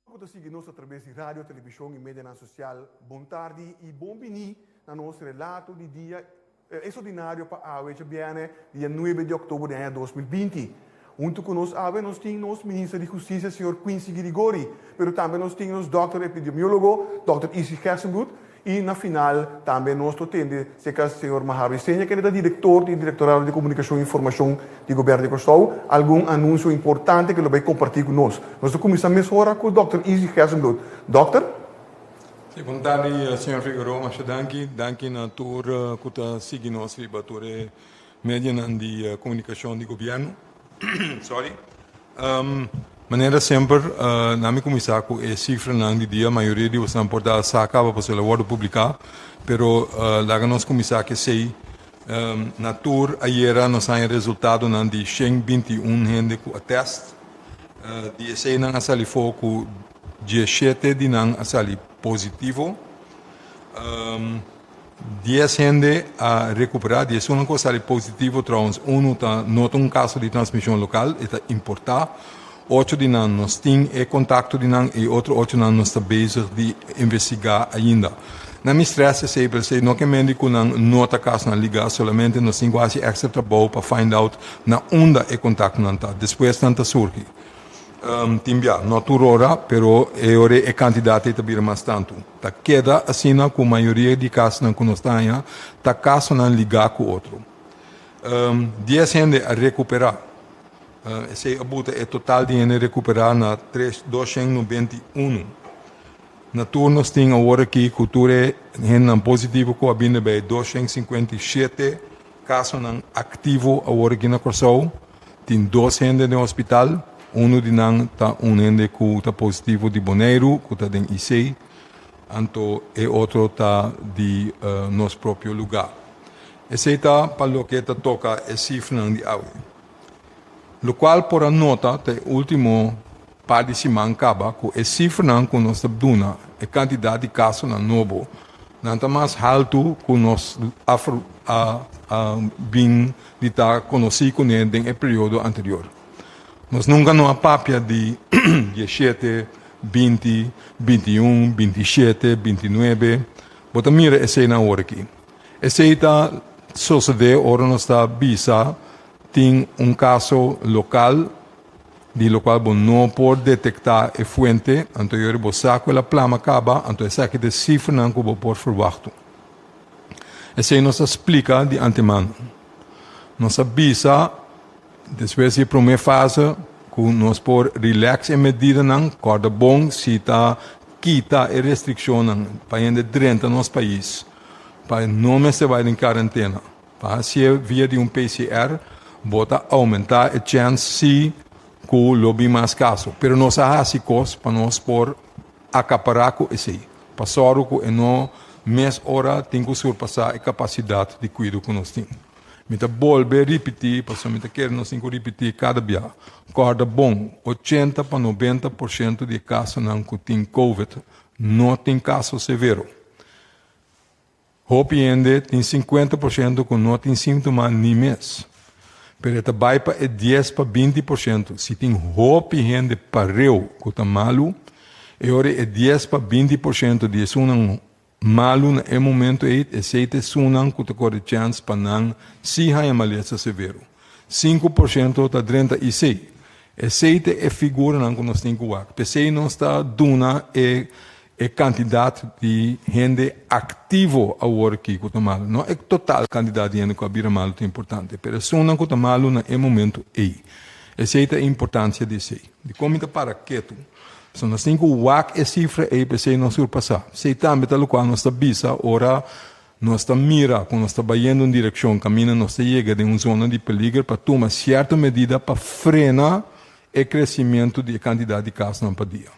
Ku ta sigui nos atrabes di radio, televishon i medianan sosial, bon tardi i bon biní na nos relato di dia extraordinario pa awe djabièrnè dia nuebe di òktober di aña 2020. Huntu ku nos awe nos tin nos Minister di Hustisia señor Quincy Girigori, pero tambe nos tin nos dòkter epidemiólogo dòkter Izzy Gerstenbluth i na final tambe nos lo tende serka señor Maharu Isenia kende ta direktor di Direktorado di Komunikashon i Informashon di Gobièrnu di Kòrsou algun anunsio importante ke lo bai kompartí ku nos. Nos ta kuminsá mesora ku dòkter Izzy Gerstenbluth. Dòkter? Sí, bon tardi señor Figueroa, masha danki. Danki na tur ku ta sigui nos riba tur e Medianan di komunikashon di gobièrnu. Sorry. Manera semper, na mi kuminsá ku e sifranan di dia. Mayoria di bosnan por ta sa kaba pasobra el a wòrdu publiká. Pero laga nos kuminsá ku esei. Na tur ayera nos haña resultadonan di 121 hende ku a tèst. Di eseinan a sali for ku 17 di nan a sali positivo. Dies hende a recuperá, diesunan cu a sali positivo trouwens unu ta no ta un caso di transmision local, e ta importá. Ocho di nan nos tin e contacto di nan y otro ochonan nos ta bezig di investigá ainda. Na mi stress esey, pero esey no ke mende cu nan no ta casonan ligá, solamente nos tin cu haci extra trabou pa find out na unda e contactonan ta. Despues nan ta surgi. Tin bia, no tur ora, pero e ora e kantidat ei ta bira mas tantu. Ta keda asina ku mayoria di kasnan ku nos ta haña ta kasonan ligá ku otro. Dies hende a rekuperá. Esei a buta e total di hende rekuperá na tres doshen 91. Na tur nos tin awor aki ku tur e hendenan positivo ku a bini bei 257 kasonan aktivo awor aki na Kòrsou. Tin dos hende den hospital, unu di nan ta un hende ku ta positivo di Boneiru ku ta den IC, anto e otro ta di nos propio lugá. Esei ta pa loke ta toka e sifranan di awe. Lokual por a nota ta e último par di siman kaba ku e sifranan ku nos ta duna e kantidat di kasonan nobo nan ta mas haltu ku nos a a bin di ta konosí kuné den e periodo anterior. Nos nunka no a papia di 17, 20, 21, 27, 29. Bo ta mira eseinan awor aki. Esei ta sosodé ora nos ta bisa tin un kaso lokal di lokual bo no por detektá e fuente, anto yori bo sa ku el a plama kaba, anto esaki ta e sifranan ku bo por ferwachtu. Esei nos a splika di antemano. Nos a bisa despues di e promé fase ku nos por relax e medidanan, kòrda bon si ta kita e restrikshonnan pa hende drenta nos pais, pa no mester bai den karentena. Pa hasié via di un PCR bo ta oumentá e chèns si ku lo bin mas kaso. Pero nos a hasi kos pa nos por akapará ku esei, pa sòru ku e no mes ora tin ku surpasá e kapasidat di kuido ku nos tin. Mi ta bolbe ripití, pasobra mi ta kere nos tin ku ripití kada bia, kòrda bon, 80 pa 90% di e kasonan ku tin covid no tin kaso severo. Hopi hende tin 50% ku no tin síntoma ni mes. Pero e ta bai pa e 10 pa 20%. Si tin hopi hende pareu ku ta malu, e ora e 10 pa 20% di esunnan malu na e momento ei, esei ta esunnan ku ta kore chèns pa nan sí haña malesa severo. 5% ta drenta IC. Esei ta e figuranan ku nos tin ku wak. P'esei nos ta duna e e kantidat di hende aktivo awor aki ku ta malu. No e total kantidat di hende ku a bira malu ta importante, pero esunnan ku ta malu na e momento ei. Esei ta e importansia di esei. Dikon mi ta para ketu? Pasobra nos tin ku wak e sifra ei p'esei no surpasá. Esei tambe ta lokual nos ta bisa ora nos ta mira ku nos ta bayendo un direkshon kaminda nos ta yega den un zona di peliger pa tuma sierto medida pa frena e kresimentu di e kantidat di kasnan pa dia.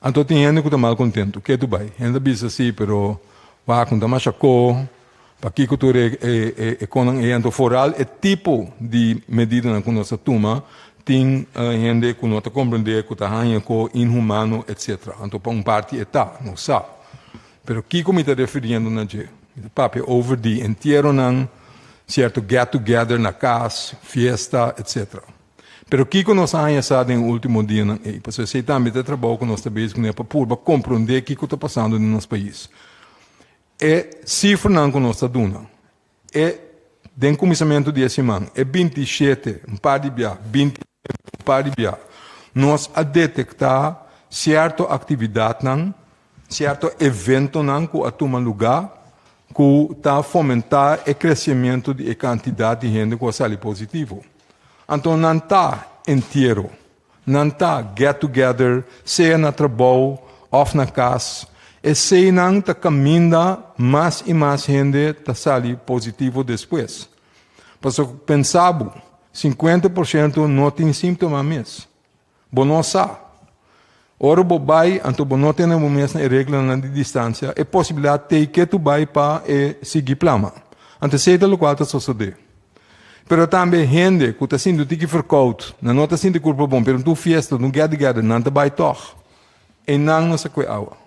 Anto tin hende ku ta mal kontentu. Ke tu bai? Hende ta bisa si, pero wak no ta masha ko. Pakiko tur e e e konan ei? Anto foral e tipo di medidanan ku nos a tuma tin hende ku no ta komprendé, ku ta haña ko inhumano etsetera. Anto pa un parti e ta, nos sa. Pero kiko mi ta refiriendo na dje? Mi ta papia over di entieronan, sierto get together na kas, fiesta etsetera. Pero kiko nos a haña sa den e último dianan ei? Pasobra esei tambe ta e trabou ku nos ta bezig kuné pa purba komprondé kiko ta pasando den nos pais. E sifranan ku nos ta duna, e den kuminsamentu di e siman, e 27, un par di bia, 29, un par di bia, nos a detektá sierto aktividatnan, sierto eventonan ku a tuma lugá ku ta fomentá e kresimentu di e kantidat di hende ku a sali positivo. Anto nan ta entiero, nan ta get together, sea na trabou òf na kas. Eseinan ta kaminda mas i mas hende ta sali positivo despues. Pasobra pensa bo, 50% no tin síntoma mes. Bo no sa. Ora bo bai, anto bo no tene bo mes na e reglanan di distansia, e posibilidat t'ei ke tu bai pa e sigui plama. Anto esei ta lokual ta sosodé. Pero tambe hende ku ta sinti un tiki verkoud, nan no ta sinti kurpa bon, pero un fiesta, un get together, nan ta bai tòg. Einan nos a kue awa.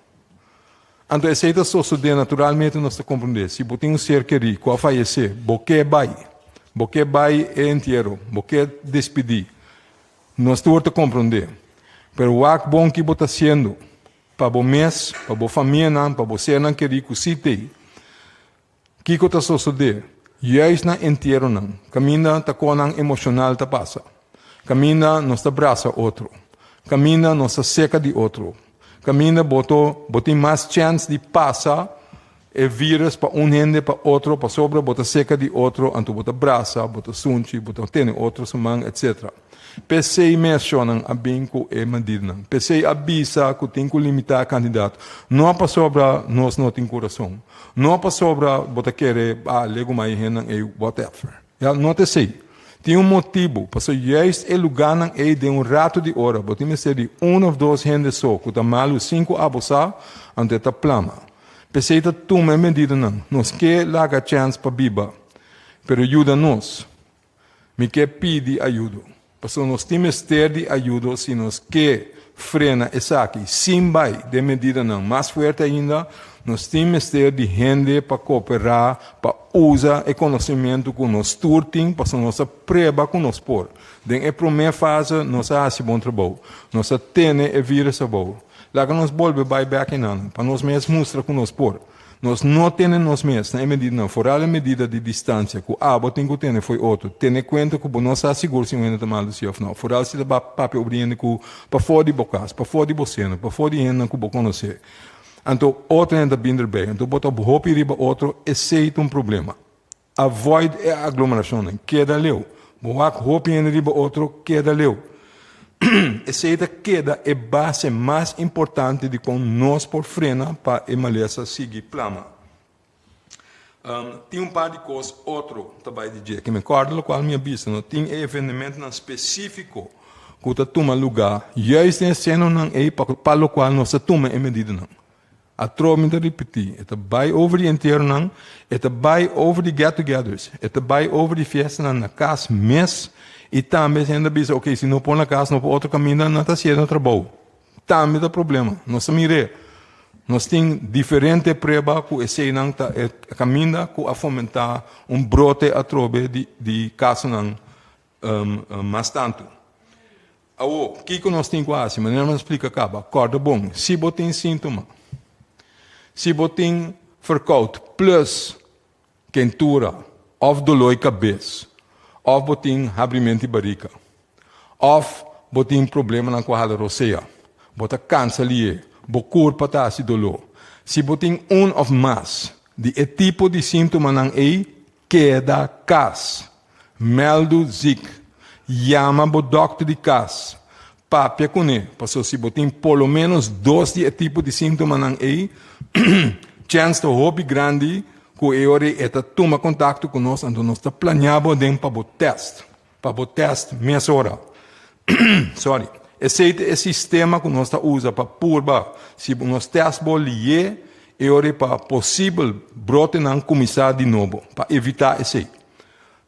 Anto esei ta sosodé naturalmente nos ta komprendé. Si bo tin un ser kerí ku a fayesé, bo ke bai. Bo ke bai e entiero, bo ke despidí. Nos tur ta komprondé. Pero wak bon ki bo ta hasiendo pa bo mes, pa bo famianan, pa bo sernan kerí ku sí t'ei. Kiko ta sosodé? Juist na entieronan, kaminda ta konan emoshonal ta pasa, kaminda nos ta brasa otro, kaminda nos ta seka di otro, kaminda bo to bo tin mas chèns di pasa E virus pa un hende pa otro pasobra bo ta seca di otro anto bo ta brasa, bo ta sunchi, bo ta tene otro su man etc. P'esey mes shownan a bin cu e medidanan. P'esey a bisa cu tin cu limita cantidad. No pasobra nos no tin curason. No pasobra bo ta kere ah legu mai hendenan ey whatever. Ya, no ta esey. Tin un motibu, pasobra juist e lugánan ei den un ratu di ora bo tin mester di un of dos hende so ku ta malu sin ku abo sa, anto e ta plama. P'esei ta tuma e medidanan. Nos ke laga chèns pa biba, pero yuda nos. Mi ke pidi ayudo, pasobra nos tin mester di ayudo si nos ke frena esaki sin bai den medidanan mas fuerte ainda. Nos tin mester di hende pa kooperá, pa usa e konosementu ku nos tur tin, pasobra nos a preba ku nos por. Den e promé fase nos a hasi bon trabou. Nos a tene e vírus abou. Laga nos bolbe bai bèk einan, pa nos mes mustra ku nos por. Nos no tene nos mes na e medidanan, foral e medida di distansia ku abo tin ku tene fo'i otro. Tene kuenta ku bo no sa sigur si un hende ta malu si òf no, foral si ta papia over di hende ku pafó di bo kas, pafó di bo seno, pafó di hendenan ku bo konosé. Anto otro hende ta bin derbei, anto bo ta hopi riba otro, esei ta un problema. Avoid e aglomerashonnan. Keda leu. Bo wak hopi hende riba otro, keda leu. Esei ta keda e base mas importante di kon nos por frena pa e malesa sigui plama. Tin un par di kos otro ta bai di dje. Ke mi kòrda lokual mi a bisa, no tin e evenementonan spesífiko ku ta tuma lugá juist den e senonan ei pa lokual nos ta tuma e medidanan. Atrobe mi ta ripití, e ta bai over di entieronan, e ta bai over di get-togethers, e ta bai over di fiestanan na kas mes i tambe hende ta bisa, ok, si no por na kas no por otro kaminda, nan ta hasié na trabou. Tambe ta problema. Nos ta mir'é. Nos tin diferente prueba ku eseinan ta e kaminda ku a fomentá un brote atrobe di di kasonan mas tantu. Awor, kiko nos tin ku hasi? Manera nos a splika kaba, kòrda bon, si bo tin síntoma, si bo tin ferkout plus kentura òf doló di kabes, òf bo tin habrimentu di barika, òf bo tin problemanan ku hala rosea, bo ta kansa lié, bo kurpa ta hasi doló. Si bo tin un òf mas di e tipo di síntomanan ei, keda kas. Mèldu zik. Yama bo dòkter di kas. Papia kuné, pasobra si bo tin por lo ménos dos di e tipo di síntomanan ei, chèns ta hopi grandi ku e ora ei e ta tuma kontakto ku nos, anto nos ta planeá bo aden pa bo tèst, pa bo tèst mesora. Sorry. Esei ta e sistema ku nos ta usa pa purba si nos tèst bo lié e ora ei pa posibel brotenan kuminsá di nobo, pa evitá esei.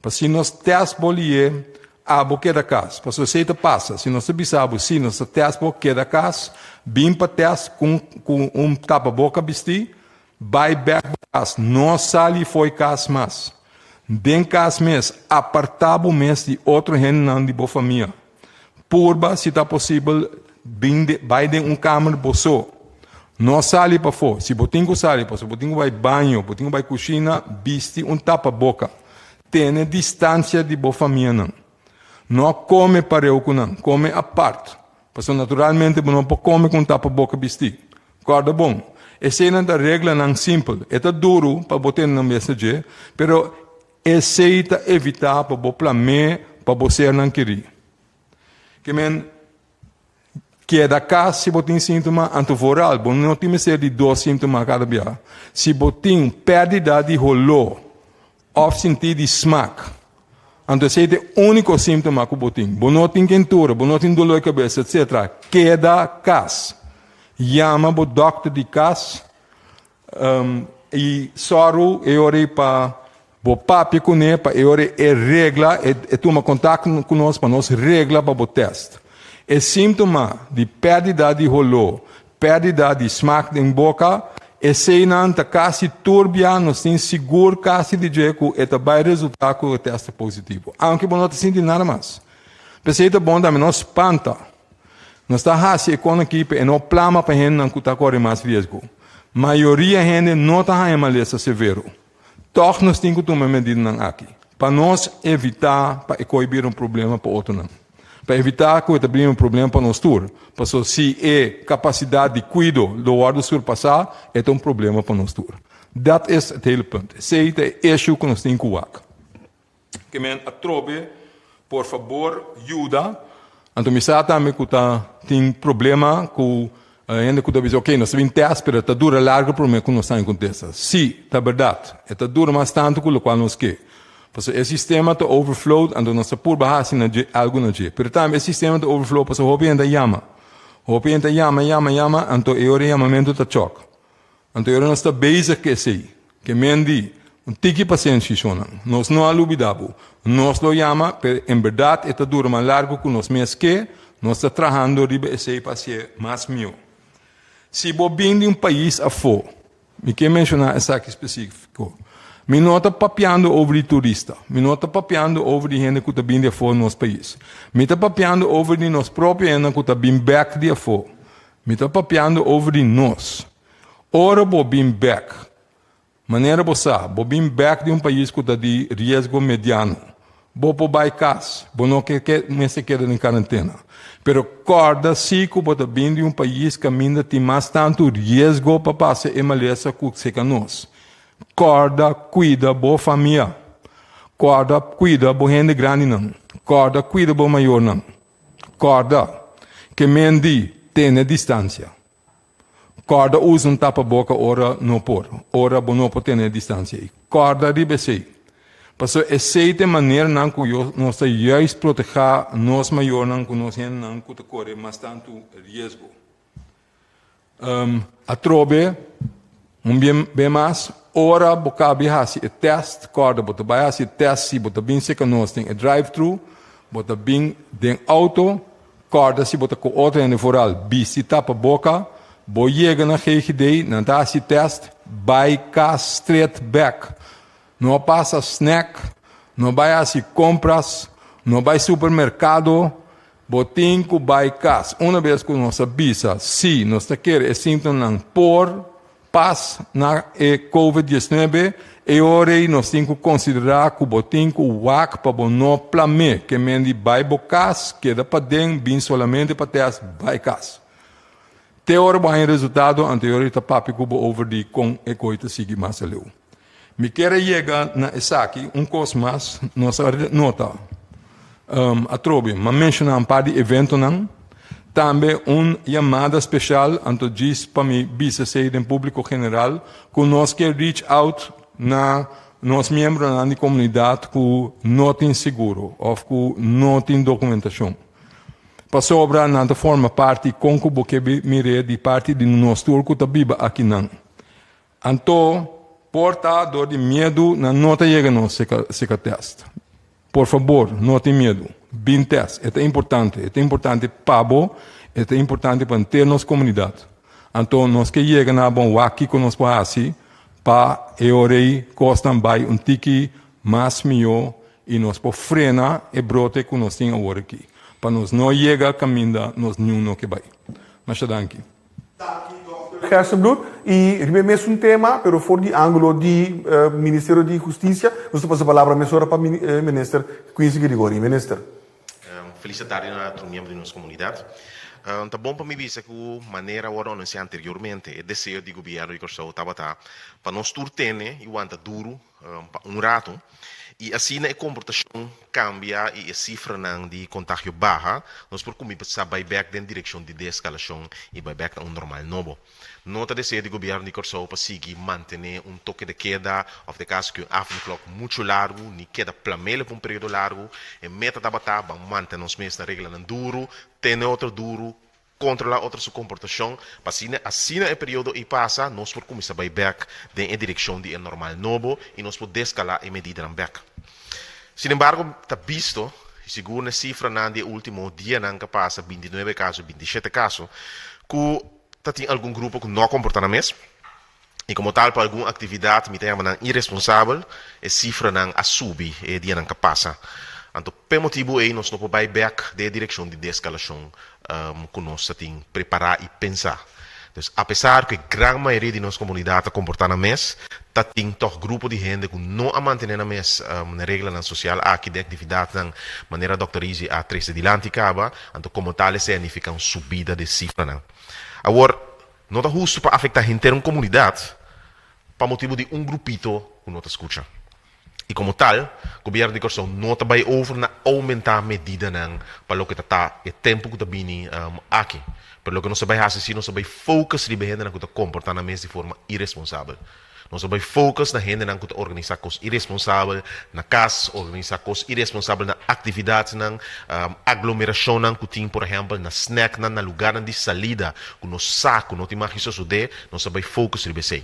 Pa si nos tèst bo lié, abo keda kas. Pasobra esei ta pasa, si nos ta bisa bo si nos ta tèst bo, keda kas, bin pa tèst ku ku un tapaboka bistí, bai bèk bo kas, no sali fo'i kas mas. Den kas mes, apartá bo mes di otro hendenan di bo famia. Purba, si ta posibel, bin bai den un kamer bo so. No sali pafó. Si bo tin ku sali, pasobra bo tin ku bai baño, bo tin ku bai kushina, bisti un tapaboka. Tene distansia di bo famianan. No kome pareu ku nan, kome apart. Pasobra naturalmente bo no por kome ku un tapaboka bistí. Kòrda bon, eseinan ta reglanan simpel. E ta duru pa bo tene nan mester dje, pero esei ta evitá pa bo plam'é pa bo sernan kerí. Ke men, keda kas si bo tin síntoma, anto vooral bo no tin mester di dos síntoma kada bia. Si bo tin pèrdida di holó òf sintí di smak, anto esei ta e úniko síntoma ku bo tin. Bo no tin kentura, bo no tin doló di kabes, etsetera, keda kas. Yama bo dòkter di kas I sòru e ora ei pa bo papia kuné, pa e ora ei e regla, e tuma kontakto ku nos pa nos regla pa bo tèst. E síntoma di pèrdida di holó, pèrdida di smak den boka, eseinan ta kasi tur bia nos tin sigur kasi di dje ku e ta bai resultá ku e tèst ta positivo, aunke bo no ta sinti nada mas. P'esei ta bon tambe no spanta. Nos ta hasi e kon aki pa e no plama pa hendenan ku ta kore mas riesgo. Mayoria hende no ta haña malesa severo. Tòg nos tin ku tuma e medidanan aki pa nos evitá pa e koi bira un problema pa otronan. Pa evitá ku e ta bira un problema pa nos tur, pasobra si e kapasidat di kuido lo wòrdu surpasá, e ta un problema pa nos tur. Dat is het hele punt. Esei ta e issue ku nos tin ku wak. Ke men atrobe por fabor yuda. Anto mi sa tambe ku ta tin problema ku hende ku ta bisa ok nos ta bin tèst pero ta dura largo promé ku nos ta kontesta. Si, ta bèrdat. E ta dura mas tantu ku lokual nos ke. Pasobra e sistema ta overflowed anto nos ta purba hasi na dje algu na dje. Pero tambe e sistema ta overflow pasobra hopi hende ta yama. Hopi hende ta yama yama yama anto e ora e yamamentu ta chòk. Anto ora nos ta bezig ku esei, ke men di, Un tiki pasenshi, shonnan. Nos no a lubidá bo. Nos lo yama, pero en bèrdat e ta dura mas largu ku nos mes ke. Nos ta trahando riba esei pa hasié mas mihó. Si bo bin di un pais afó, mi ke menshoná esaki spesífiko. Mi no ta papiando over di turista. Mi no ta papiando over di hende ku ta bin di afó nos pais. Mi ta papiando over di nos propio hendenan ku ta bin bèk di afó. Mi ta papiando over di nos. Ora bo bin bek, manera bo sa, bo bin bek di un pais ku ta di riesgo mediano. Bo por bai kas, bo no ke ke mester keda den karentena. Pero kòrda si ku bo ta bin di un pais kaminda tin mas tantu riesgo pa pasa e malesa ku seka nos. Kòrda kuida bo famia. Kòrda kuida bo hende grandinan. Kòrda kuida bo mayornan. Kòrda ke men di tene distansia. Kòrda usa un tapaboka ora no por, ora bo no por tene e distansia ei. Kòrda riba esei. Pasobra esei ta e maneranan ku nos ta juist protehá nos mayornan ku nos hendenan ku ta kore mas tantu riesgo. Atrobe, un bien be mas, ora bo kabi hasi e tèst, kòrda bo ta bai hasi e tèst si bo ta bin serka nos den e drive-thru, bo ta bin den outo, kòrda si bo ta ku otro hende foral, bisti tapa boka, bo yega na GGD, nan ta hasi tèst, bai kas stret bèk. No pasa snack, no bai hasi kompras, no bai supermerkado, Bo tin ku bai kas. Una bes ku nos a bisa si nos ta kere e síntomanan por pas na e covid 19, e ora ei nos tin ku konsiderá ku bo tin ku wak pa bo no plam'é. Ke men di bai bo kas, keda paden, bin solamente pa tèst, bai kas. Te ora bo haña resultado, anto e ora ei ta papia ku bo over di kon e koi ta sigui mas aleu. Mi kier a yega na esaki un kos mas, nos a nota atrobe, m'a menshoná un par di eventonan, tambe un yamada speshal, anto djis pa mi bisa esei den públiko general, ku nos ke reach out na nos miembronan di komunidat ku no tin seguro òf ku no tin dokumentashon. Pasobra nan ta forma parti kon ku bo ke mir'é di parti di nos tur ku ta biba akinan. Anto por ta dor di miedu nan no ta yega nos seka test. Por fabor, no tin miedu. Bin test. E ta importante. E ta importante pa bo, e ta importante pa henter nos komunidat. Anto nos ke yega na bon wak kiko nos por hasi pa e ora ei kosnan bai un tiki mas mihó i nos por frena e brote ku nos tin awor aki. Pa nos no yega kaminda nos niun no ke bai. Masha danki. Danki Dòkter Gerstenbluth. I riba e mesun tema, pero for di ángulo di Ministerio di Hustisia, nos ta pasa palabra mesora pa Minister Quincy Grigori. Minister. Felis tardi na tur miembro di nos komunidat. Ta bon pa mi bisa ku manera a wòrdu anunsiá anteriormente, e deseo di gobièrnu di Kòrsou tabata pa nos tur tene i wanta duru pa un ratu i asina e komportashon kambia i e sifranan di kontagio baha, nos por kuminsá bai bèk den direkshon di deeskalashon i bai bèk na un normal nobo. No ta deseo di gobièrnu di Kòrsou pa sigui mantené un toke de keda òf den kaso ku un avondklok muchu largu ni keda plamele pa un periodo largu. E meta tabata ban mantené nos mes na reglanan duru, tene otro duru, Kontrolá otro su komportashon, pa asina asina e periodo ei pasa, nos por kuminsá bai bèk den e direkshon di e normal nobo i nos por deskalá e medidanan bèk. Sinembargo, ta bisto, i sigur na e sifranan di e último dianan ku a pasa, bintinuebe kaso i bintishete kaso, ku ta tin algun grupo ku no a komportá nan mes i komo tal pa algun aktividat mi ta yama nan iresponsabel, e sifranan a subi e dianan ku a pasa. Anto p'e motibu ei nos no por bai bèk den e direkshon di deskalashon ku nos ta tin prepará i pensá. Dus apesar ku e gran mayoria di nos komunidat ta komportá nan mes, ta tin tòg grupo di hende ku no a mantené nan mes na reglanan sosial aki den aktividatnan manera Dòkter Rizzi a trese dilanti kaba, anto komo tal esei a nifiká un subida di sifranan. Awor, no ta hustu pa afektá henter un komunidat pa motibu di un grupito ku no ta skucha. I komo tal, Gobièrnu di Kòrsou no ta bai over na oumentá medidanan pa loke ta ta e tempu ku ta bini aki. Pero loke nos ta bai hasi si nos ta bai focus riba e hendenan ku ta komportá nan mes di forma iresponsabel. Nos ta bai focus na hendenan ku ta organisá kos iresponsabel na kas, organisá kos iresponsabel na aktividatnan, aglomerashonnan ku tin por ehèmpel na snèknan, na lugarnan di salida ku nos sa ku no tin mag di sosodé, nos ta bai focus riba esei.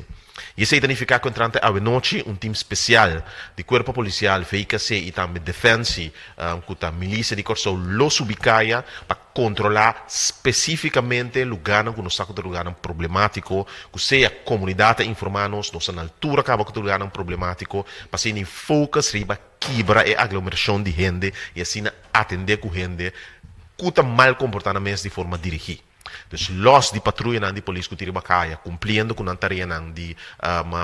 I esei ta nifiká ku entrante awenochi un tim spesial di Kuerpo Polisial, VKC i tambe Defensie, ku ta milisia di Kòrsou, lo subi kaya pa kontrolá spesífikamente lugánan ku nos sa ku ta lugánan problemátiko, ku sea komunidat a informá nos, nos ta na altura kaba ku ta lugánan problemátiko, pa asina e focus riba kibra e aglomerashon di hende i asina atendé ku hende ku ta mal komportá nan mes di forma dirigí. Dus lòs di patruyanan di polis ku tin riba kaya kumpliendo ku nan tareanan di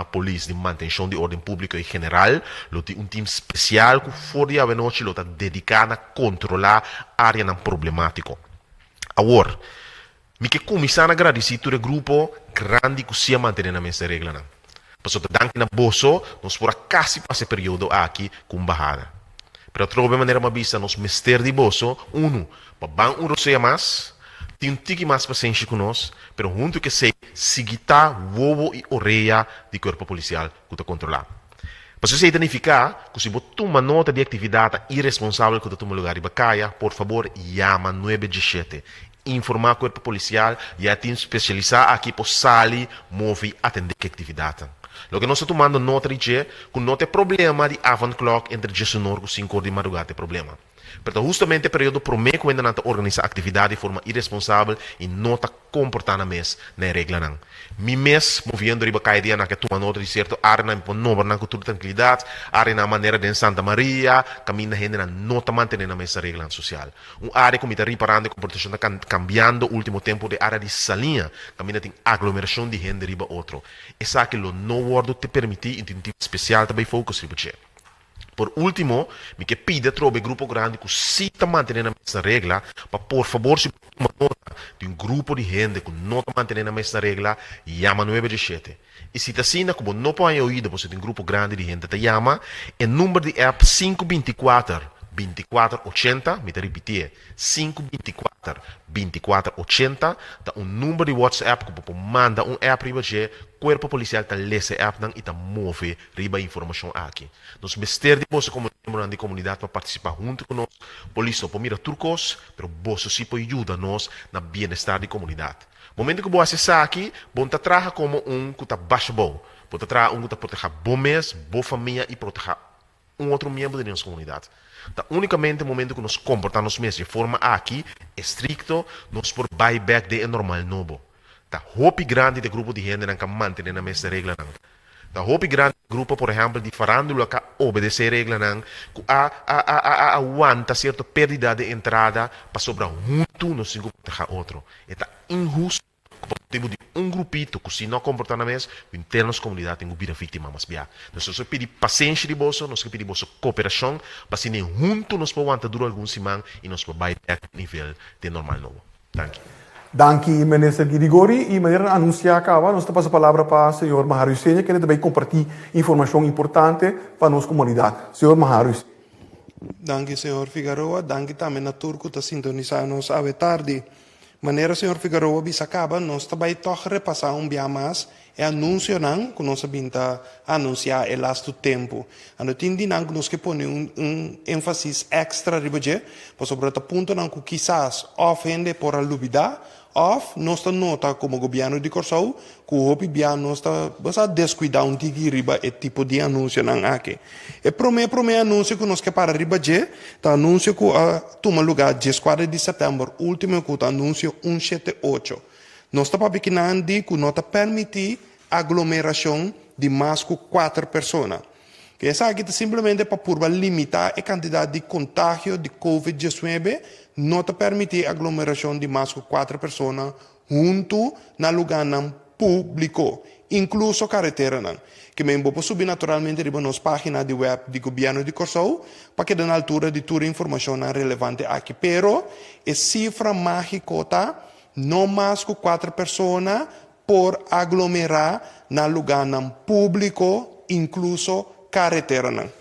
polis di mantenshon di órden públiko i general, lo tin un tim spesial ku for di awenochi lo ta dediká na kontrolá áreanan problemátiko. Awor, mi ke kuminsá na gradisí tur e grupo grandi ku si a mantené nan mes e reglanan. Pasobra danki na boso nos por a kasi pasa e periodo aki ku un bahada. Pero atrobe manera mi a bisa nos mester di boso, unu, pa ban un rosea mas, tin un tiki mas pasenshi ku nos, pero huntu ku esei sigui ta wowo i orea di kuerpo polisial ku ta kontrolá. Pasobra esei ta nifiká ku si bo tuma nota di aktividatnan iresponsabel ku ta tuma lugá riba kaya, por fabor yama nuebe djeshete. Informá kuerpo polisial, ya e tim spesialisá aki por sali, move i atendé ku e aktividatnan. Loke nos ta tumando nota di dje, ku no ta e problema di avondklok entre djesunor ku sinkor di madrugá ta e problema. Pero ta hustamente e periodo promé ku hendenan ta organisá aktividat di forma iresponsabel i no ta komportá nan mes na e reglanan. Mi mes, moviendo riba kaya di anak a tuma nota di sierto áreanan mi por nombra nan ku tur trankilidat, áreanan manera den Santa Maria, kaminda hendenan no ta mantené nan mes na reglanan sosial. Un área ku mi ta riparando e komportashon ta kambiando último tempu ta e área di Saliña, kaminda tin aglomerashon di hende riba otro. Esaki lo no wòrdu te permití i tin un tim spesial ta bai focus riba dje. Por último, mi ke pidi atrobe e grupo grandi ku sí ta mantené nan mes na regla, pa por fabor si bo tuma nota di un grupo di hende ku no ta mantené nan mes na regla, yama nuebe djeshete. I si ta asina ku bo no por haña oido pasobra tin grupo grandi di hende ta yama, e number di app sinku binti kuater, binti kuater ochenta, mi ta ripitié, Sinku binti kuater, binti kuater ochenta ta un number di WhatsApp ku bo por manda un app riba dje, kuerpo polisial ta lesa e appnan i ta move riba e informashon aki. Nos mester di boso komo miembronan di komunidat pa partisipá huntu ku nos. Polis no por mira tur kos, pero boso si por yuda nos na bienestar di komunidat. Momento ku bo hasi esaki, bo no ta traha komo un ku ta basha bou, bo ta traha un ku ta protehá bo mes, bo famia i protehá un otro miembro di nos komunidat. Ta únikamente momento ku nos komportá nos mes di e forma aki, estrikto, nos por bai bèk den e normal nobo. Ta hopi grandi ta e grupo di hendenan ka mantené nan mes reglanan. Ta hopi grandi ta e grupo, por ehèmpel, di farándula ka obedesé e reglanan, ku a a a a a wanta sierto pérdida di entrada pasobra huntu nos tin ku protehá otro. E ta inhusto. Ku pa motibu di un grupito ku si no komportá nan mes, ku henter nos komunidat tin ku bira víktima mas bia. Nos ke pidi pasenshi di boso, nos ke pidi boso koperashon pa asina huntu nos por wanta duru algun siman i nos por bai bèk nivel den normal nobo. Danki. Danki Minister Girigori i manera nan anunsiá kaba nos ta pasa palabra pa señor Maharu Seña kende ta bai kompartí informashon importante pa nos komunidat. Señor Maharu. Danki señor Figaroa, danki tambe na tur ku ta sintonisá nos awe tardi. Manera señor Figaroa bisa caba, nos ta bay tog repasa un bia mas e anuncionan cu nos a bin ta anuncia e lastu tempo. Anto tin di nan cu nos ke pone un un enfasis extra riba dje, pasobra ta puntonan cu kisas of hende por a lubida of nos ta nota como gobierno di Corsou cu hopi bia nos ta basa descuida un tiki riba e tipo di anuncionan aki. E prome prome anuncio cu nos ke para riba dje ta anuncio cu a tuma lugar dieskuater di september ultimo cu ta anuncio un shete ocho. Nos ta papia kinan di cu no ta permiti aglomeracion di mas cu kuater persona. Esaki ta simplemente pa purba limita e cantidad di contagio di covid diesnuebe, no ta permiti aglomeracion di mas cu kuater persona huntu na lugánan públiko, inkluso kareteranan. Ke men bo por subi naturalmente riba nos página di wèp di Gobièrnu di Kòrsou pa keda na altura di tur e informashonnan relevante aki. Pero e sifra mágiko ta no mas ku kuater persona por aglomerá na lugánan públiko, inkluso kareteranan.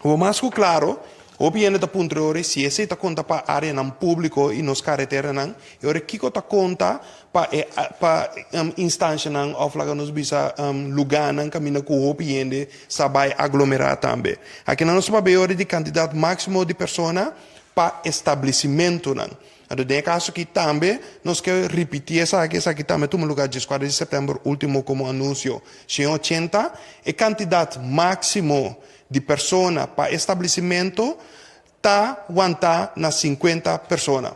Bo mas ku klaro, hopi hende ta puntra e ora si esei ta konta pa áreanan públiko i nos kareteranan, e ora kiko ta konta pa e pa instanshanan òf laga nos bisa lugánan kaminda ku hopi hende sa bai aglomerá tambe. Akinan nos ta papia e ora di kantidat máksimo di persona pa establesimentunan. Anto den e kaso aki tambe nos ke ripití esaki, esaki tambe tuma lugá dieskuater di sèptèmber último komo anunsio shen ochenta, e kantidat máksimo di persona pa establesimentu ta wantá na sinkuenta persona.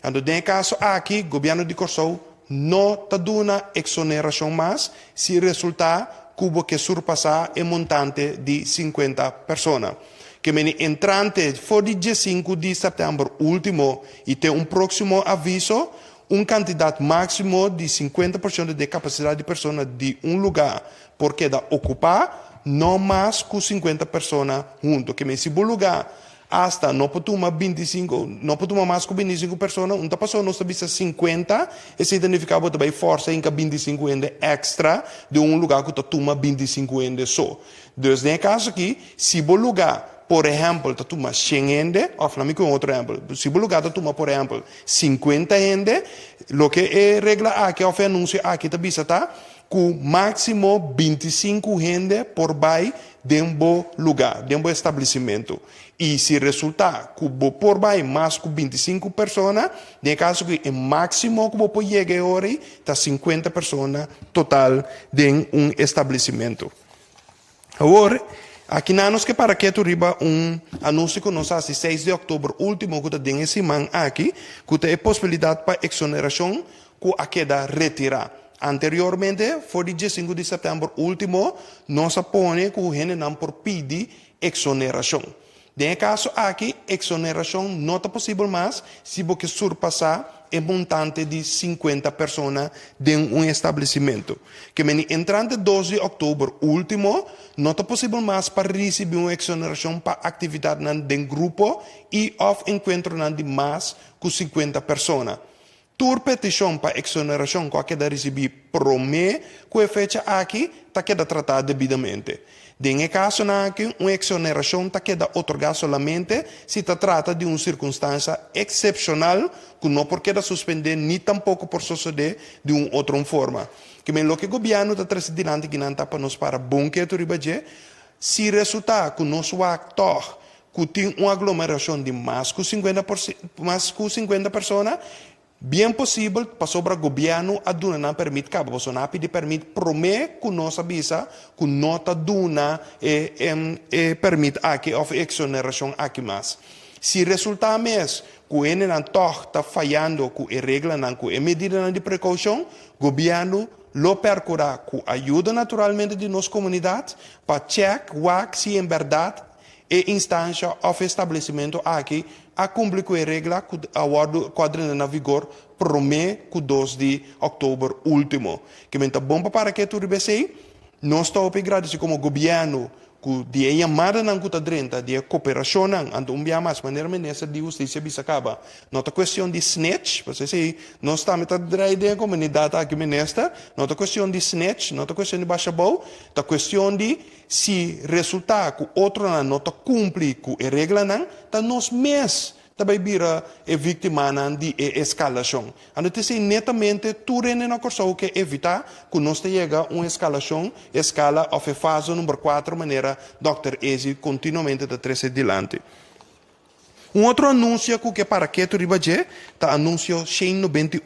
Anto den e kaso aki gobièrnu di Kòrsou no ta duna eksonerashon mas si resultá ku bo ke surpasá e montante di sinkuenta persona. Ke meni entrante for di diesinku di sèptèmber último i te un próksimo aviso, un kantidat máksimo di sinkuenta por shento di e kapasidat di persona di un lugá por keda okupá, no mas ku sinkuenta persona huntu. Ke meni si bo lugá. Asta no por tuma 25, no por tuma mas ku 25 persona, un ta pasó nos ta bisa 50, esei ta nifiká bo ta bai fòrsa hinka 25 hende èkstra den un lugá ku ta tuma 25 hende so. Dus den e kaso aki, si bo lugá, por ehèmpel, ta tuma 100 hende, òf laat mi ku un otro ehèmpel, si bo lugá ta tuma, por ehèmpel, 50 hende, loke e regla aki òf e anunsio aki ta bisa ta ku máksimo 25 hende por bai den bo lugá, den bo establesimentu. I si resultá ku bo por bai mas ku 25 persona, den e kaso aki e máksimo ku bo por yega e ora ei ta 50 persona total den un establesimentu. Awor, aki nan nos ke para ketu riba un anunsio ku nos a hasi 6 di òktober último ku ta den e siman aki, ku ta e posibilidat pa eksonerashon ku a keda retirá. Anteriormente, for di 15 di sèptèmber último, nos a pone ku hendenan por pidi eksonerashon. Den e kaso aki, eksonerashon no ta posibel mas si bo ke surpasá e montante di 50 persona den un establesimentu. Ke meni entrante 2 di òktober último, no ta posibel mas pa risibí un eksonerashon pa aktividatnan den grupo i òf enkuentronan di mas ku 50 persona. Tur petishon pa eksonerashon ku a keda risibí promé ku e fecha aki ta keda tratá debidamente. Den e kasonan aki, un eksonerashon ta keda otorgá solamente si ta trata di un sirkunstansia eksepshonal ku no por keda suspendé ni tampoko por sosodé di un otro forma. Ke men loke gobièrnu ta trese dilanti kinan ta pa nos para bon ketu riba dje. Si resultá ku nos wak tòg ku tin un aglomerashon di mas ku 50 mas ku 50 persona, bien posibel pasobra gobièrnu a duna nan pèrmit kaba, pasobra nan a pidi pèrmit promé ku nos a bisa ku no ta duna e e pèrmit aki òf e eksonerashon aki mas. Si resultá mes ku hendenan tòg ta fayando ku e reglanan, ku e medidanan di prekoushon, gobièrnu lo pèrkurá ku ayuda naturalmente di nos komunidat pa chèk wak si en bèrdat e instansha òf establesimentu aki a kumpli ku e regla ku a wòrdu ku a drenta na vigor promé ku 2 di òktober último. Ke men ta bon pa para ketu riba esei. Nos ta hopi gradisí komo gobièrnu ku di e yamadanan ku ta drenta, di e koperashonnan, anto un bia mas, manera minister di Hustisia bisa kaba, no ta kuestion di snitch, pasobra esei nos tambe ta drai den e komunidat aki minister, no ta kuestion di snitch, no ta kuestion di basha abou, ta kuestion di Si resultá ku otronan no ta kumpli ku e reglanan, ta nos mes ta bai bira e víktimanan di e eskalashon. Anto ta esei netamente tur hende na Kòrsou ke evitá ku nos ta yega un eskalashon, eskala òf e fase number 4 manera dòkter Ezi kontinuamente ta trese dilanti. Un otro anunsio ku ke para ketu riba dje ta anunsio 198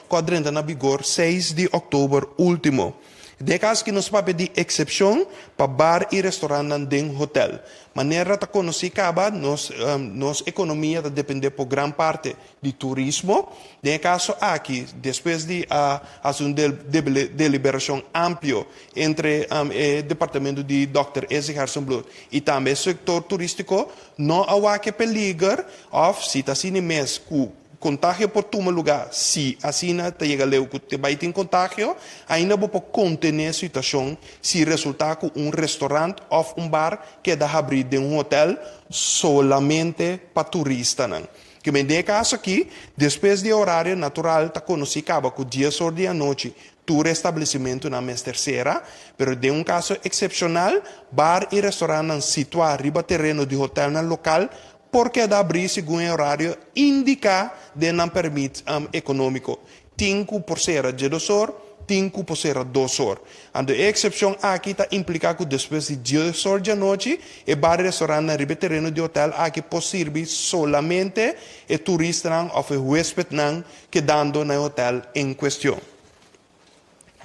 ku a drenta na vigor 6 di òktober último. Den e kaso aki nos papia di eksepshon pa bar i restorantnan den hotèl. Manera ta konosí kaba, nos nos ekonomia ta dependé por gran parte di turismo. Den e kaso aki, despues di a hasi un deliberashon amplio entre e departamento di dòkter Ezig Gerstenbluth i tambe e sektor turístiko, no a wak e peliger òf si ta asina mes ku kontagio por tuma lugá, si asina ta yega leu ku te bai tin kontagio, ainda bo por kontené situashon si resultá ku un restorant òf un bar keda habrí den un hotèl solamente pa turistanan. Ke men den e kaso aki, despues di e orario natural ta konosí kaba ku 10 or di anochi tur establesimentunan mester sera, pero den un kaso eksepshonal, bar i restorantnan situá riba tereno di hotèlnan lokal por keda abrí segun e orario indiká den nan pèrmit ekonómiko. Tin ku por sera 12 or, tin ku por sera 2 or. Anto e eksepshon aki ta impliká ku despues di 10 or djanochi e bar i restorantnan riba e tereno di hotèl aki por sirbi solamente e turistanan òf e huéspetnan kedando na e hotèl en kuestion.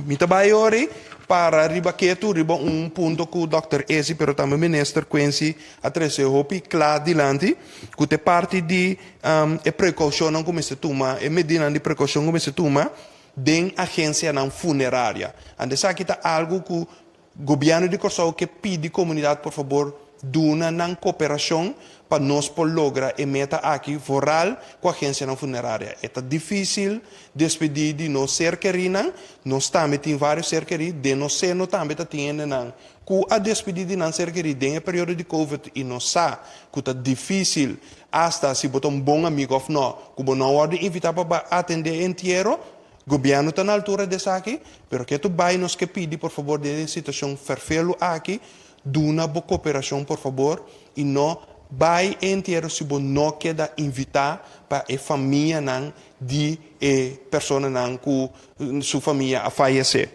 Mi ta bai ori para riba ketu riba un punto ku dòkter Ezi pero tambe minister Quincy a trese hopi kla dilanti ku ta e parti di e prekoushonnan ku mester tuma, e medidanan di prekoushon ku mester tuma den agensianan funeraria. Anto esaki ta algu ku gobièrnu di Kòrsou ke pidi komunidat por fabor. duna nan koperashon pa nos por logra e meta aki vooral ku agensianan funeraria. E ta difísil despedí di nos ser kerínan, nos tambe tin vários ser kerí, den nos seno tambe ta tin hendenan ku a despedí di nan ser kerí den e periodo di covid i nos sa ku ta difísil asta si bo ta un bon amigu òf nò ku bo no a wòrdu invitá pa bai atendé e entiero. Gobièrnu ta na altura di esaki, pero ke tu bai nos ke pidi por fabor den e situashon fèrfelu aki, duna bo koperashon por fabor i no bai e entiero si bo no keda invitá pa e famianan di e personanan ku su famia a fayesé.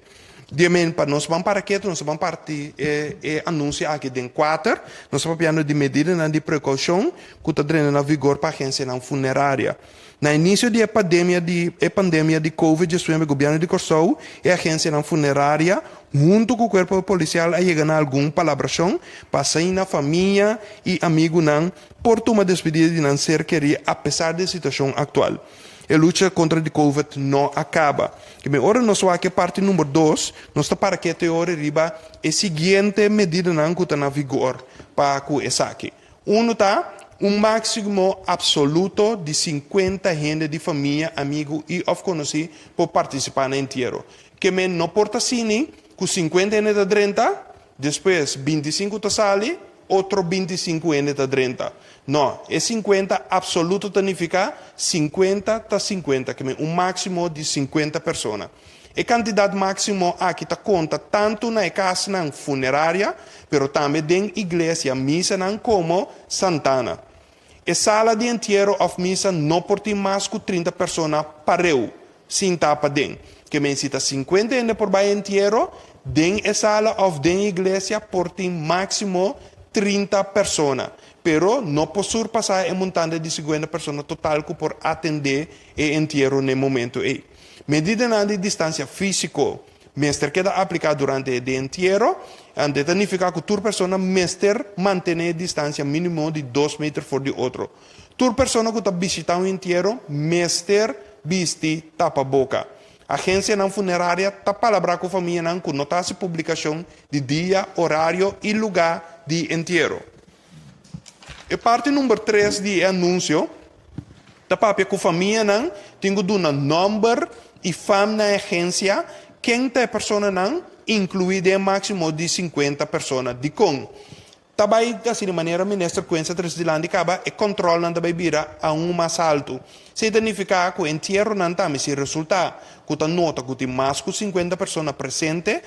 Di men pa nos ban para ketu, nos a ban parti e e anunsio aki den kuater. Nos ta papiando di medidanan di prekoushon ku ta drenta na vigor pa agensianan funeraria. Na inisio di e pademia di e pandemia di Covid 19 Gobièrnu di Kòrsou e agensianan funeraria huntu ku kuerpo polisial a yega na algun palabrashon pa asina famia i amigunan por tuma despedida di nan ser kerí apesar di e situashon aktual. E lucha kontra di Covid no a kaba. Kibé ora nos wak e parti number dos nos ta para ke teoria riba e siguiente medidanan ku ta na vigor pa ku esaki. Unu ta un máksimo apsoluto di sinkuenta hende di famia, amigu i òf konosí por partisipá na entiero. Ke men no por ta sini ku sinkuenta hende ta drenta, despues bintisinku ta sali, otro bintisinku hende ta drenta. No, e sinkuenta apsoluto ta nifiká sinkuenta ta sinkuenta, ke men un máksimo di sinkuenta persona. E kantidat máksimo aki ta konta tantu na e kasnan funeraria, pero tambe den iglesia, misanan komo santana. E sala di entiero òf misa no por tin mas ku 30 persona pareu sintá paden. Ke men si ta 50 hende por bai entiero, den e sala òf den iglesia por tin máksimo 30 persona. Pero no por surpasá e montante di 50 persona total ku por atendé e entiero n'e momento ei. Medidanan di distansia físiko mester keda apliká durante e entiero. Ante ta nifiká ku tur persona mester mantené e distansia mínimo di dos meter for di otro. Tur persona ku ta bishitá un entiero mester bisti tapaboka. Agensianan funeraria ta palabrá ku famianan ku no ta hasi publikashon di dia, orario i lugá di entiero. E parti number tres di e anunsio ta papia ku famianan tin ku duna nòmber i fam na e agensia ken ta e personanan inkluí den e máksimo di 50 persona. Dikon? Ta bai hasi di manera Minister Quincy a trese dilanti kaba e kòntròlnan ta bai bira aun mas haltu. Esei ta nifiká ku entieronan tambe si resultá ku ta nota ku tin mas ku 50 persona presente,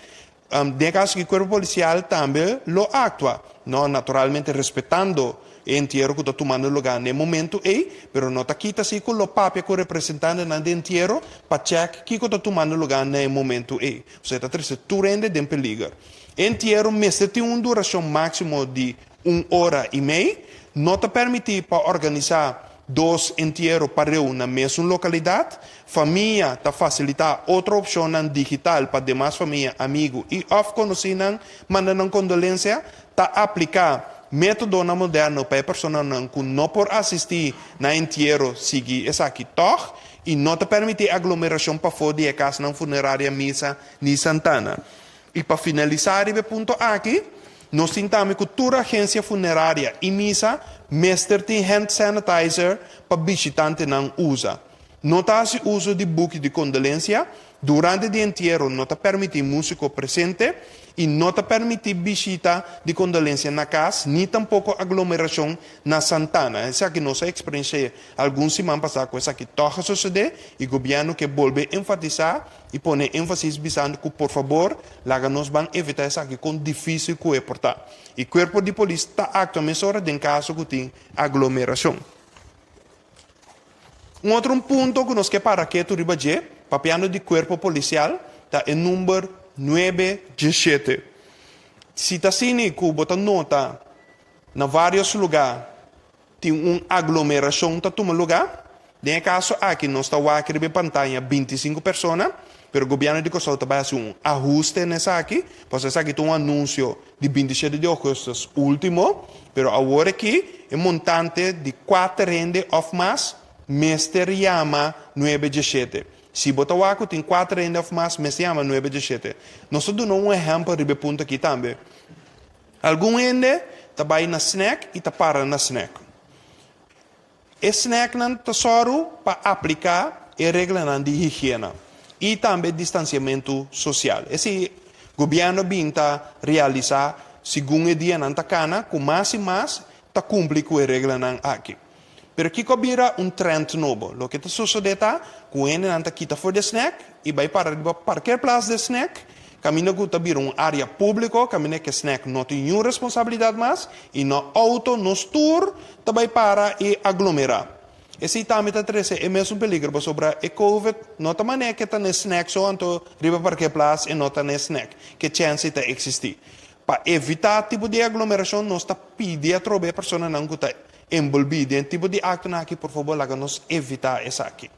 Den e kaso aki kuerpo polisial tambe lo aktua, no naturalmente respetando e entiero ku ta tumando lugá na e momentu ei, pero no ta kita si ku lo papia ku representantenan di entiero pa chèk kiko ta tumando lugá na e momentu ei. Osea ta trese tur hende den peliger. E entiero mester tin un durashon máksimo di un ora i mei. No ta permití pa organisá dos entiero pareu na mesun lokalidat. Famia ta fasilitá otro opshonnan digital pa demas famia, amigu i òf konosínan manda nan kondolensia. Ta apliká métodonan moderno pa e personanan ku no por asistí na entiero sigui esaki tòg i no ta permití aglomerashon pafó di e kasnan funeraria, misa ni santana. I pa finalisá riba e punto aki, nos tin tambe ku tur agensia funeraria i misa mester tin hand sanitizer pa bishitantenan usa. No ta hasi uso di buki di kondolensia, durante di entiero no ta permití músiko presente i no ta permití bishita di kondolensia na kas ni tampoko aglomerashon na santana. Esaki nos a eksperensh'é algun siman pasá ku esaki tòg a sosodé i gobièrnu ke bolbe enfatisá i pone énfasis bisando ku por fabor laga nos ban evitá esaki kon difísil ku e por ta. I kuerpo di polis ta aktua mesora den kaso ku tin aglomerashon. Un otro un punto ku nos ke para ketu riba dje, papiando di kuerpo polisial, ta e number nuebe diesshete. Si ta asina ku bo ta nota na vários lugá tin un aglomerashon ta tuma lugá, den e kaso aki nos ta wak riba e pantaya 25 persona, pero gobièrnu di Kòrsou ta bai hasi un ahuste na esaki, pasobra esaki ta un anunsio di 27 di ougùstùs último, pero awor aki e montante di kuater hende òf mas mester yama nuebe diesshete. Si bo ta wak ku tin kuater hende òf mas mester yama nuebe diesshete. Nos ta duna un ehèmpel riba e punto aki tambe. Algun hende ta bai na snack i ta para na snack. E snacknan ta sòru pa apliká e reglanan di higiena i tambe distansiamentu sosial. Esei gobièrnu a bin ta realisá segun e dianan ta kana ku mas i mas ta kumpli ku e reglanan aki. Pero kiko a bira un trend nobo? Loke ta sosodé ta ku hendenan ta kita for di e snack i bai para riba parkeerplaats di e snack, kaminda ku ta bira un área públiko, kaminda ku e snack no tin niun responsabilidat mas i no outo, nos tur ta bai para i aglomerá. Esei tambe ta trese e mesun peligro pasobra e covid no ta manera ku e ta na e snack so anto riba parkeerplaats e no ta na e snack, ku e chèns ei ta eksistí. Pa evitá tipo di aglomerashon nos ta pidi atrobe e personanan ku ta enbolbí den tipo di aktonan aki por fabor laga nos evitá esaki.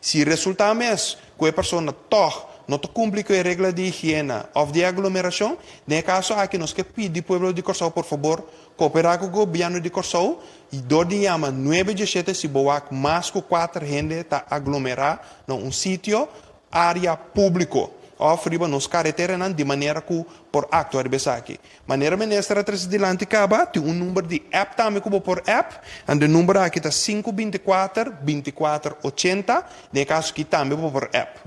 Si resultá mes ku e persona tòg no ta kumpli ku e regla di higiena òf di aglomerashon, den e kaso aki nos ke pidi pueblo di Kòrsou por fabor koperá ku gobièrnu di Kòrsou dor di yama nuebe dieshete si bo wak mas ku kuater hende ta aglomerá na un sitio área públiko òf riba nos kareteranan di manera ku por aktua riba esaki. Manera minister a trese dilanti kaba, tin un number di app tambe ku bo por app, anto e number aki ta sinku 24 24 80, den e kaso aki tambe bo por app.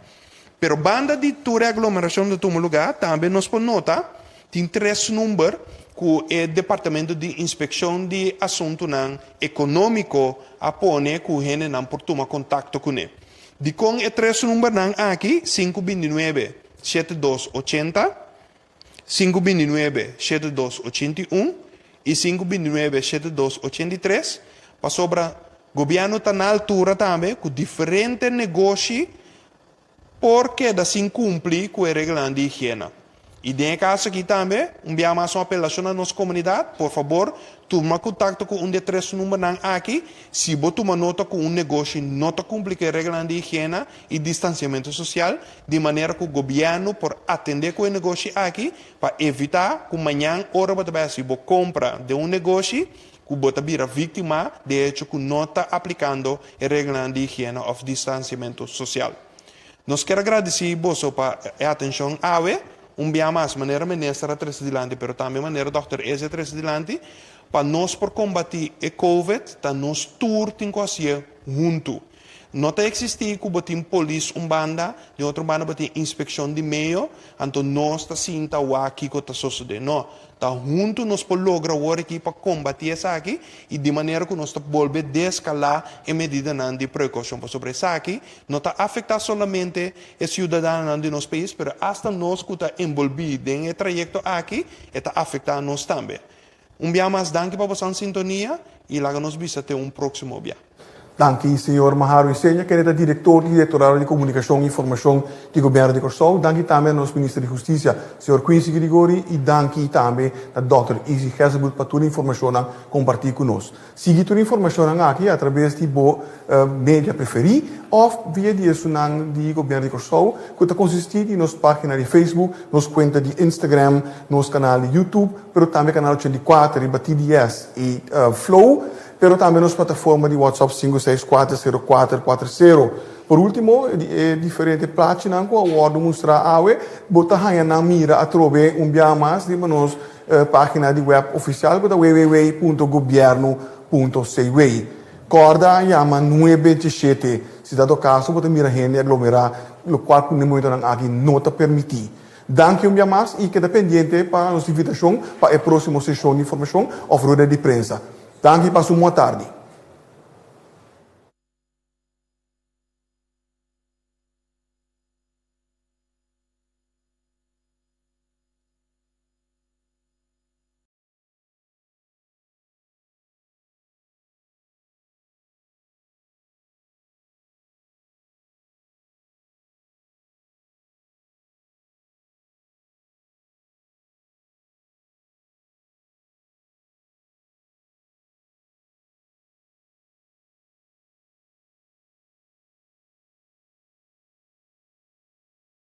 Pero banda di tur e aglomerashon ta tuma lugá, tambe nos por nota tin tres number ku e Departamento di Inspekshon di Asuntunan Ekonómiko a pone ku hendenan por tuma kontakto kuné. Dikon e tres numbernan aki, sinku 29, 72 80, sinku 29, 72 81 i sinku 29, 72 83? Pasobra gobièrnu ta na altura tambe ku diferente negoshi por keda sin kumpli ku e reglanan di higiena. I den e kaso aki tambe, un bia mas un apelashon na nos komunidat, por fabor, tuma kontakto ku un di e tres numbernan aki si bo tuma nota ku un negoshi no ta kumpli ku e reglanan di higiena i distansiamentu sosial, di manera ku gobièrnu por atendé ku e negoshi aki pa evitá ku mañan ora bo ta bai hasi bo kompra den un negoshi ku bo ta bira víktima di e hecho ku no ta aplikando e reglanan di higiena òf distansiamentu sosial. Nos kier a gradisí boso pa e atenshon awe, un bia mas, manera Minister a trese dilanti, pero tambe manera Dòkter Eze a trese dilanti, pa nos por kombatí e Covid, ta nos tur tin ku hasié huntu. No ta eksistí ku bo tin polis un banda, den otro banda bo tin inspekshon di medio, anto nos ta sinta wak kiko ta sosodé. No, Ta huntu nos por logra awor aki pa kombatí esaki i di manera ku nos ta bolbe deskalá e medidanan di prekoushon pasobra esaki no ta afektá solamente e siudadanonan di nos pais pero asta nos ku ta enbolbí den e trayekto aki e ta afektá nos tambe. Un bia mas danki pa bosan sintonia i laga nos bisa te un próksimo bia. Danki señor Maharo Isenia, kende ta direktor di Direktorado di Komunikashon i Informashon di Gobièrnu di Kòrsou. Danki tambe na nos Minister di Hustisia, señor Quincy Grigori, i danki tambe na dòkter Izzy Gezelburg pa tur e informashonnan kompartí ku nos. Sigui tur e informashonnan aki atrabes di bo media preferí òf via di esunnan di Gobièrnu di Kòrsou ku ta konsistí di nos página di Facebook, nos kuenta di Instagram, nos kanal di YouTube, pero tambe kanal 84 riba TBS i Flow. Pero tambe nos plataforma di WhatsApp 5640440. Por último, di e diferente plachinan ku a wòrdu mustrá awe, bo ta haña nan mira atrobe un bia mas riba nos página di wèb ofisial ku ta www.gobierno.cw. Kòrda yama nuebe djeshete si dado kaso bo ta mira hende aglomerá, lokual ku na e momentonan aki no ta permití. Danki un bia mas i keda pendiente pa nos invitashon pa e próksimo seshon di informashon òf rueda di prensa. Danki pa su moa tardi.